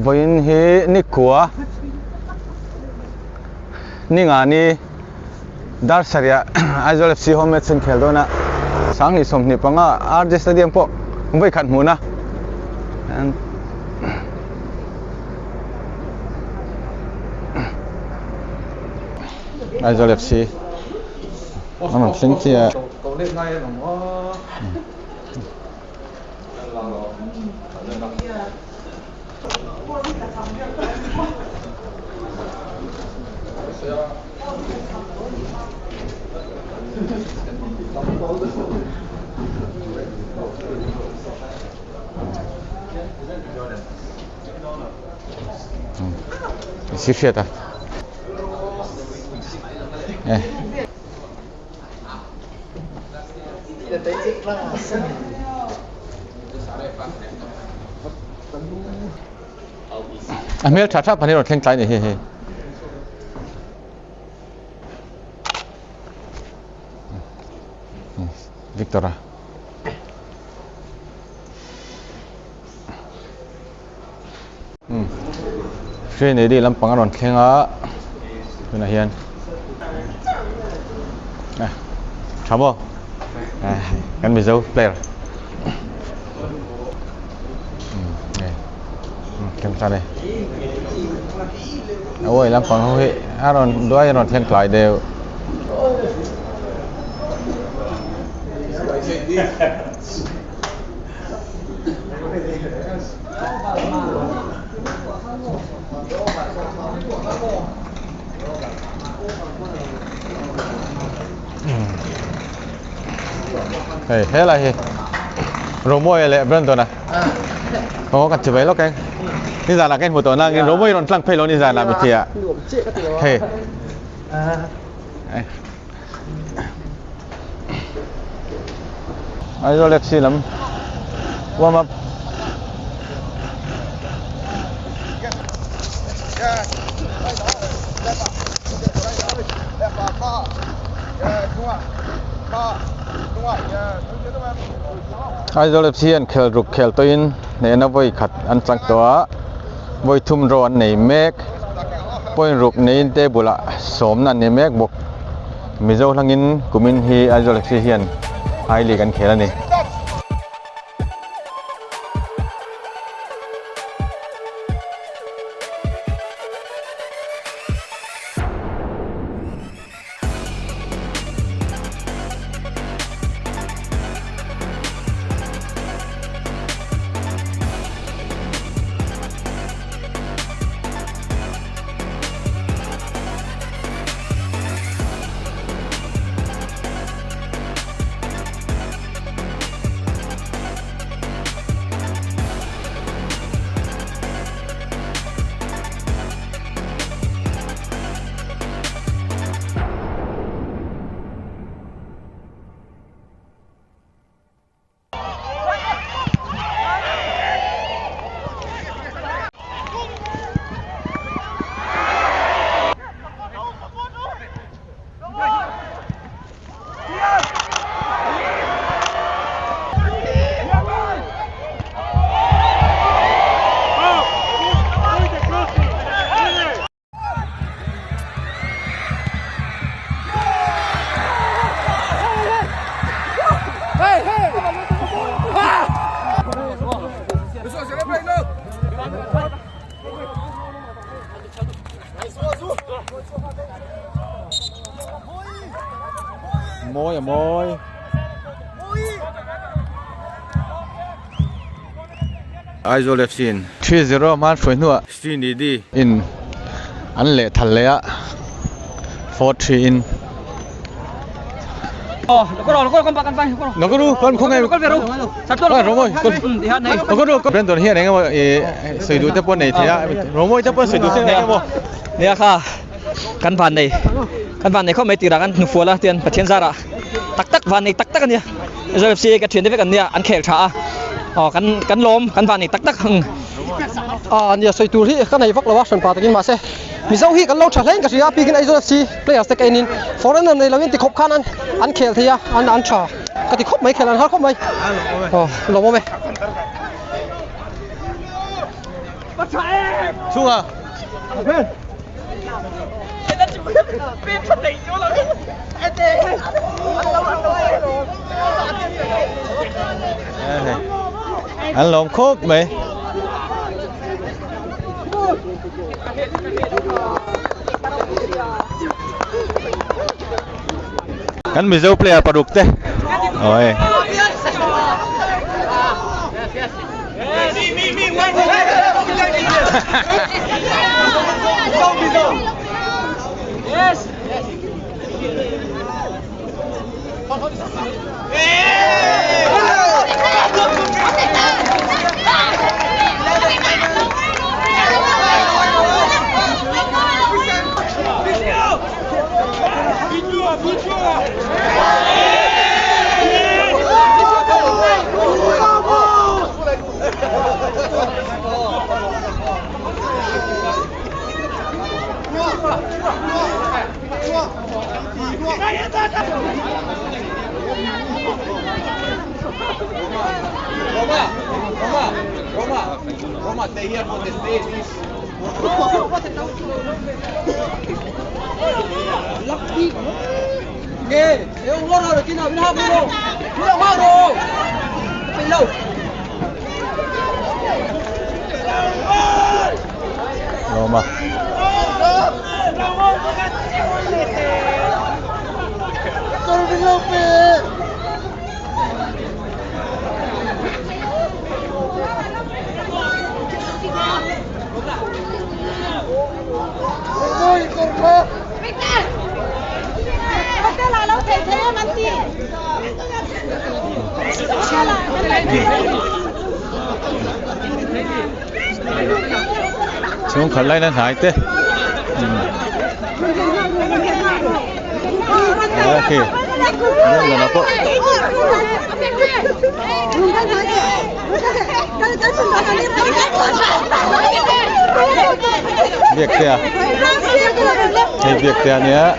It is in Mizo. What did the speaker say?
Vawiin hi nikua ni nga ni dar sarih Aizawl FC home match an khel dawn a, 2025 RJ Stadium pawh vawi khat hmuhna Aizawl FC an rawn thleng chiah a. Si hriat a eh. A hmel tha tha pahnih rawn thleng tlai ni hi hei. Victor-a. Hri nei dih lampang a rawn thleng a tunah hian tha maw kan mizo player thleng ta ni awi lampang ho hi a rawn duai a rawn thleng tlai deuh. Hei helai hi Romawia leh Brandon a aw kan ti mai lawk eng nizanah ka inhmu tawh nangin Romawia rawn tlang phei lo nizanah mitthi ah hei Aizawl FC lam warm up Aizawl FC hian khel ruk khel tawhin hnehna vawi khat an chang tawh a vawi thum draw an nei mek. Point ruk neiin table ah sawmna an nei mek bawk. Mizo hlangin kumin hi Aizawl FC hian I League an khel a ni. Mawi a mawi. Aizawl FC in 3-0 hman hruai hnuah Srinidhi in an leh thal leh a 4-3 in. Brandon hian eng emaw ih sawi duh te pawh nei thei a Romawi te pawh sawi duh te nei emaw. Nia kha kan van nei kan van nei khawp mai tirah kan hnufual a tian Pathian zarah tak tak van nei tak tak a nia Aizawl FC ka thian te vek an nia an khel tha a aw kan kan lawm kan van nei tak tak ang. A nia sawi tur hi ka nei vak lo a hranpa takin mahse Mizo hi kan lo tha hlein ka hria a bikin Aizawl FC players te ka enin foreigner nei loin ti khawp khan an an khel thei a an an tha ka ti khawp mai khel an har khawp mai aw lawmawm e. Chhunga. An lawm khawp mai. Kan Mizo player paruk te. Oi. Roma. Chhung khat lai na hnai te. Ok. Nên là nó có. Việc kìa. Thì việc kìa nhé.